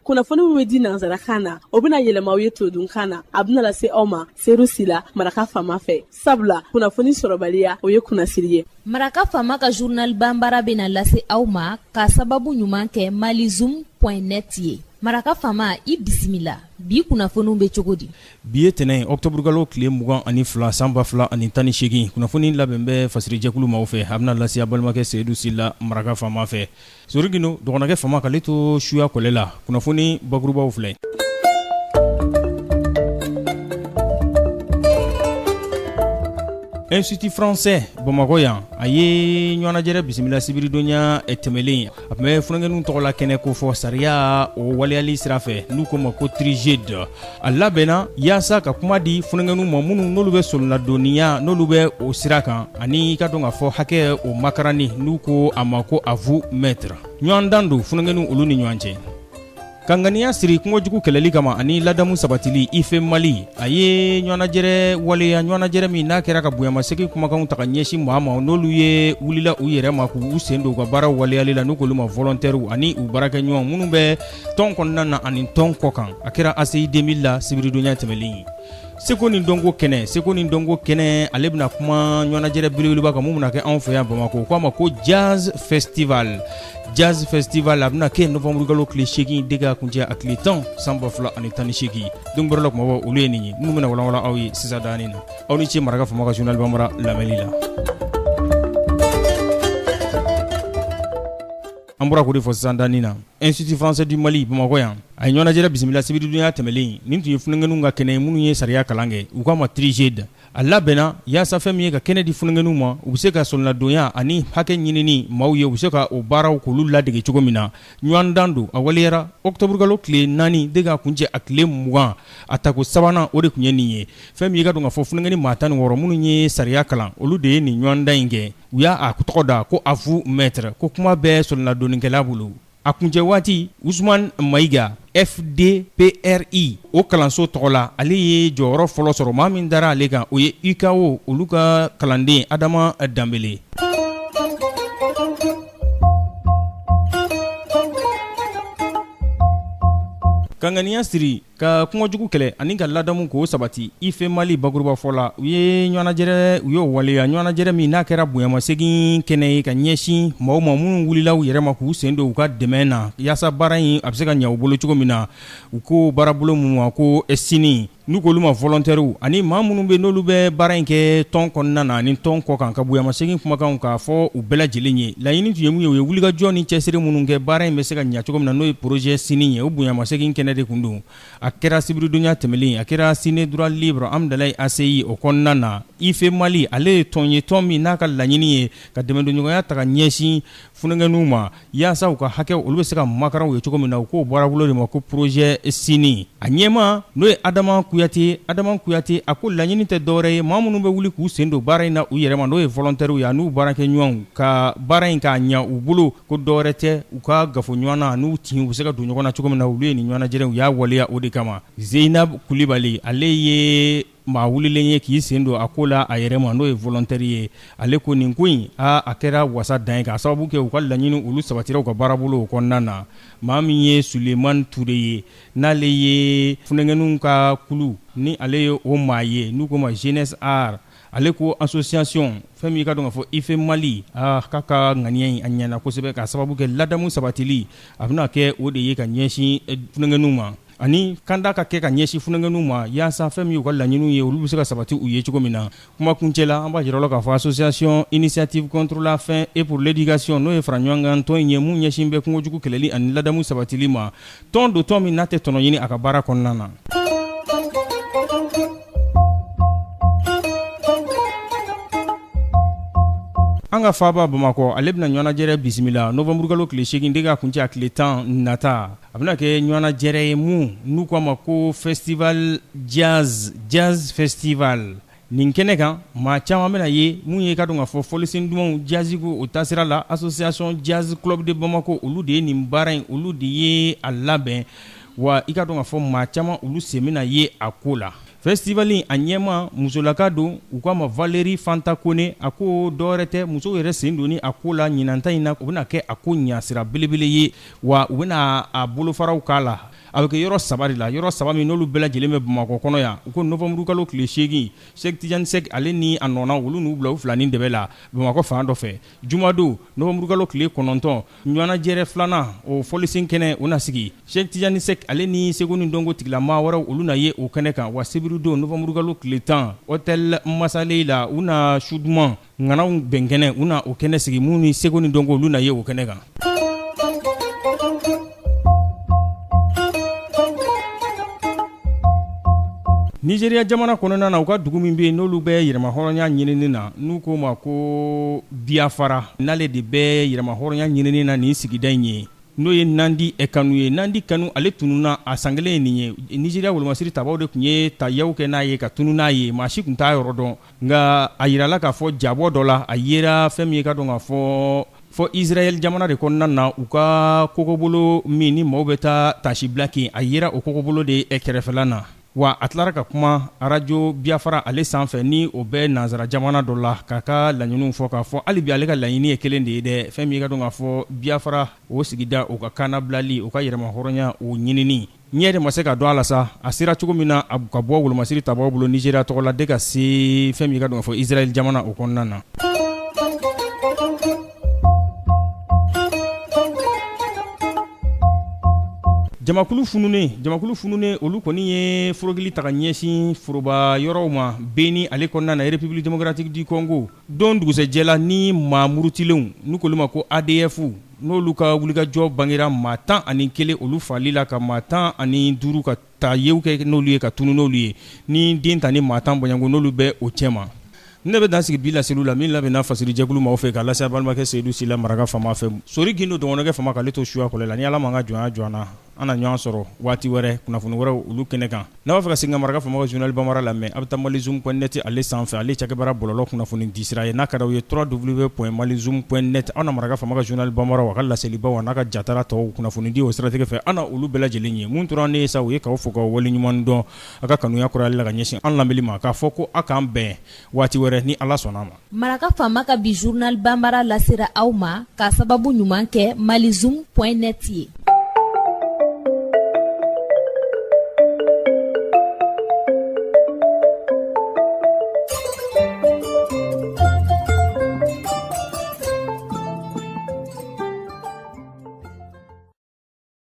Kunnafoni min bɛ di nansarakan na, o bɛna yɛlɛma aw ye todunkan na. A bɛna lase aw ma Seru Sila, Maraka Faama fɛ. Sabula kunnafoni sɔrɔbaliya, o ye kunnasiri ye. Maraka Faama ka journal banbara bɛna lase aw ma ka sababu ɲuman kɛ malizoom point net ye. Maraka Faama, i bisimila. Bi kunnafoniw bɛ cogo di? Bi ye tɛnɛn ye, ɔkutɔburukalo tile 22 san 2018. Kunnafoni labɛn bɛ fasirijɛkulu maaw fɛ. A bɛna lase a balimakɛ Seyidu Sila, Maraka Faama fɛ. Sori Gindo dɔgɔnɔkɛ Faama k'ale to suya kɔlɛ la. Kunnafoni bakurubaw filɛ. Institut français Bamakɔ yan, a ye ɲɔgɔnnajɛrɛ bisimila sibiridonya tɛmɛlen. A tun bɛ funankɛninw tɔgɔla kɛnɛ kofɔ sariya o waleyali sira fɛ, n'u k'o ma ko TRIGED. A labɛnna yaasa ka kuma di funankɛninw ma minnu n'olu bɛ soronadonniya, n'olu bɛ o sira kan, ani i ka dɔn k'a fɔ hakɛ o makaranni, n'u ko a ma ko à vous maître. Ɲɔgɔndan don funankɛninw olu ni ɲɔgɔn cɛ. Ka ŋaniya siri kungojugu kɛlɛli kama ani ladamu sabatili, IFE Mali a ye ɲɔgɔnnajɛrɛ waleya, ɲɔgɔnnajɛrɛ min n'a kɛra ka bonyamasegin kumakanw ta ka ɲɛsin maa ma n'olu ye wulila u yɛrɛ ma k'u sen don u ka baaraw waleyali la, n'u k'olu ma volontaires, ani u baarakɛɲɔgɔn minnu bɛ tɔn kɔnɔna na ani tɔn kɔkan. A kɛra ACI 2000 la sibiridonya tɛmɛlen ye. Seko ni dɔnko kɛnɛ, seko ni dɔnko kɛnɛ, ale bɛna kuma ɲɔgɔnnajɛrɛ belebeleba kan mun bɛna kɛ anw fɛ yan Bamakɔ, k'a ma ko Jazz Festival. Jazz Festival a bɛna kɛ nowanburukalo tile 8 de ka kuncɛ a tile 10 san 2018. Donkibaru la kumabaw olu ye nin ye minnu bɛna walanwalan aw ye sisan daani na. Aw ni ce Maraka Faama ka journal banbara lamɛnni la. An bɔra k'o de fɔ sisan daani na. Institut français du Mali Bamakɔ yan, a ye ɲɔgɔnnajɛrɛ bisimila sibiridonya tɛmɛlen. Nin tun ye funankɛninw ka kɛnɛ ye minnu ye sariya kalan kɛ, u k'a ma TRIGED. A labɛnna yaasa fɛn min ye ka kɛnɛ di funankɛninw ma, u bɛ se ka solonadonya ani hakɛ ɲinini maaw ye, u bɛ se ka o baaraw k'olu ladege cogo min na. Ɲɔgɔndan don, a waleyara ɔkutɔburukalo tile 4 de ka kuncɛ a tile 20, a tako sabanan o de tun ye nin ye. Fɛn min ye i ka dɔn k'a fɔ funankɛnin maa 16 minnu ye sariya kalan, olu de ye nin ɲɔgɔndan in kɛ. U y'a tɔgɔ da ko à vous maître, ko kuma bɛ solonadonnikɛla bolo. A kuncɛ waati, Usumani Mayiga, FDPRI o kalanso tɔgɔ la, ale ye jɔyɔrɔ fɔlɔ sɔrɔ. Maa min dara ale kan, o ye UCAO olu ka kalanden Adama Danbele. Ka ŋaniya siri ka kungojugu kɛlɛ ani ka ladamu k'o sabati, IFE Mali bakurubafɔ la, u ye ɲɔgɔnnajɛrɛ u y'o waleya, ɲɔgɔnnajɛrɛ min n'a kɛra bonyamasegin kɛnɛ ye ka ɲɛsin maaw ma minnu wulila u yɛrɛ ma k'u sen don u ka dɛmɛ na yaasa baara in a bɛ se ka ɲɛ u bolo cogo min na. U ko baarabolo min ma ko SINI, n'u k'olu ma volontaires, ani maa minnu bɛ n'olu bɛ baara in kɛ tɔn kɔnɔna na ani tɔn kɔkan, ka bonyamasegin kumakanw k'a fɔ u bɛɛ lajɛlen ye. Laɲini tun ye mun ye? U ye wulikajɔ ni cɛsiri minnu kɛ baara in bɛ se ka ɲɛ cogo min na, n'o ye projet SINI ye, o bonyamasegin kɛnɛ de tun don. A kɛra sibiridonya tɛmɛnen, a kɛra Ciné Droit Libre Hamdallaye ACI o kɔnɔna na. IFE Mali ale ye tɔn ye, tɔn min n'a ka laɲini ye ka dɛmɛdonɲɔgɔnya ta ka ɲɛsin funankɛninw ma yaasa u ka hakɛ olu bɛ se ka makaran u ye cogo min na. U k'o baarabolo de ma ko projet SINI. A ɲɛmaa n'o ye Adama Kuyate, Adama Kuyate a ko laɲini tɛ dɔwɛrɛ ye, maa minnu bɛ wuli k'u sen don baara in na u yɛrɛ ma, n'o ye volontaires ye an'u baarakɛɲɔgɔnw, ka baara in k'a ɲɛ u bolo, ko dɔwɛrɛ tɛ u ka gafo ɲɔgɔn na n'u tin u bɛ se ka don ɲɔgɔn na cogo min na. Olu ye nin ɲɔgɔnnajɛrɛ u y'a waleya o de kama. Zeyinabu Kulibali ale ye maa wulilen ye k'i sen don a ko la a yɛrɛ ma, n'o ye volontaire ye. Ale ko nin ko in a kɛra wasa dan ye k'a sababu kɛ u ka laɲini olu sabatira u ka baarabolo o kɔnɔna na. Maa min ye Sulemani Ture ye, n'ale ye funankɛninw ka kulu ni ale ye o maa ye n'u k'o ma Jeunesse Art, ale ko association fɛn min i ka dɔn k'a fɔ IFE Mali k'a ka ŋaniya in a ɲɛna kosɛbɛ k'a sababu kɛ ladamu sabatili a bɛna kɛ o de ye ka ɲɛsin funankɛninw ma, ani kanda ka kɛ ka ɲɛsin funankɛninw ma yaasa fɛn min y'u ka laɲiniw ye olu bɛ se ka sabati u ye cogo min na. Kuma kuncɛ la, an b'a jira aw la k'a fɔ association initiative contre la faim et pour l'éducation, n'o ye faraɲɔgɔnkan tɔn in ye mun ɲɛsin bɛ kungojugu kɛlɛli ani ladamu sabatili ma, tɔn don tɔn min n'a tɛ tɔnɔ ɲini a ka baara kɔnɔna na. An ka faaba Bamakɔ, ale bɛna ɲɔgɔnnajɛrɛ bisimila nowanburukalo tile 8 de ka kuncɛ a tile 10 nata. A bɛna kɛ ɲɔgɔnnajɛrɛ ye mun n'u k'a ma ko festival jazz, jazz festival. Nin kɛnɛ kan, maa caman bɛna ye mun ye ka dɔn k'a fɔ fɔlisen dumanw jazz ko o taasira la. Association jazz club de Bamako olu de ye nin baara in, olu de ye a labɛn, wa i ka dɔn k'a fɔ maa caman olu sen bɛna ye a ko la. Festival in a ɲɛmaa musolaka don, u k'a ma Valérie Fanta Kone. A ko dɔwɛrɛ tɛ, musow yɛrɛ sen donni a ko la ɲinan ta in na, o bɛna kɛ a ko ɲasira belebele ye, wa u bɛna a bolofaraw k'a la. A bɛ kɛ yɔrɔ saba de la, yɔrɔ saba min n'olu bɛɛ lajɛlen bɛ Bamakɔ kɔnɔ yan. U ko nowanburukalo tile 8, Sɛki Tijani Sɛki ale ni a nɔna olu n'u bila u fila ni dɛbɛ la Bamakɔ fan dɔ fɛ. Jumadon nowanburukalo tile 9, ɲɔgɔnnajɛrɛ filanan o fɔlisen kɛnɛ o na sigi. Sɛki Tijani Sɛki ale ni seko ni dɔnko tigilamaa wɛrɛw olu na ye o kɛnɛ kan. Wa sibiridon nowanburukalo tile 10, hôtel Masalei la, u na su duman ŋanaw bɛn kɛnɛ, u na o kɛnɛ sigi minnu ni seko ni dɔnko olu na ye o kɛnɛ kan. Nizeriya jamana kɔnɔna na, u ka dugu min bɛ yen n'olu bɛ yɛrɛmahɔrɔnya ɲinini na, n'u k'o ma ko Biyafara, n'ale de bɛ yɛrɛmahɔrɔnya ɲinini na nin sigida in ye, n'o ye Nandi Kanu ye. Nandi Kanu ale tununna a san kelen ye nin ye. Nizeriya wolomasiri tabaw de tun ye tayaw kɛ n'a ye ka tunun n'a ye, maa si tun t'a yɔrɔ dɔn. Nka a yirala k'a fɔ jabɔ dɔ la, a yera fɛn min ye ka dɔn k'a fɔ fɔ Israël jamana de kɔnɔna na, u ka kogobolo min ni maaw bɛ taa tasibila kɛ, a yera o kogobolo de kɛrɛfɛla na. Wa a tilara ka kuma arajo Biafra ale sanfɛ ni o bɛ nansara jamana dɔ la, k'a ka laɲiniw fɔ, k'a fɔ hali bi ale ka laɲini ye kelen de ye dɛ, fɛn min ye ka dɔn k'a fɔ Biafra o sigida o ka kannabilali, o ka yɛrɛmahɔrɔnya o ɲinini. Ɲɛ de ma se ka dɔn a la sa, a sera cogo min na a ka bɔ wolomasiri tabaw bolo Nizeriya tɔgɔ la de ka se fɛn min ka dɔn k'a fɔ Israël jamana o kɔnɔna na. Jamakulu fununen olu kɔni ye forokili ta ka ɲɛsin foroba yɔrɔw ma Beni ale kɔnɔna na, République démocratique du Congo. Don dugusɛjɛ la ni maa murutilenw n'u k'olu ma ko ADF, n'olu ka wulikajɔ bangera maa 11 olu faali la, ka maa 15 ka taa yew kɛ n'olu ye ka tunun n'olu ye, ni den ta ni maa 10 bɔɲɔgɔnko n'olu bɛ o cɛma. Ne bɛ dan sigi bi laseliw la min labɛnna fasirijɛkulu maaw fɛ ka lase a balimakɛ Seyidu Sila maraka faama fɛ. Sori Gindo dɔgɔnɔkɛ faama k'ale to suya kɔlɛ la. Ni Ala m'an ka jɔnya jɔ an na, an na ɲɔgɔn sɔrɔ waati wɛrɛ kunnafoni wɛrɛw olu kɛnɛ kan. N'a b'a fɛ ka segin ka maraka faama ka journal bambara lamɛn, a bɛ taa malizoom point net ale sanfɛ, ale cakɛbaara bɔlɔlɔ kunnafoni di sira ye. N'a ka d'aw ye www.malizoom.net, aw na maraka faama ka journal bambara a ka laselibaw a n'a ka jatara tɔw kunnafoni di o siratigɛ fɛ, an na olu bɛɛ lajɛlen ye. Mun tora ne ye sa, o ye k'aw fo k'aw waleɲuman dɔn a ka kanuya kurayali la ka ɲɛsin an lamɛnni ma, k'a fɔ ko a k'an bɛn waati wɛrɛ ni Ala sɔnna a ma. Maraka faama ka bi journal bambara lasera aw ma k'a sababu ɲuman kɛ malizoom point net ye.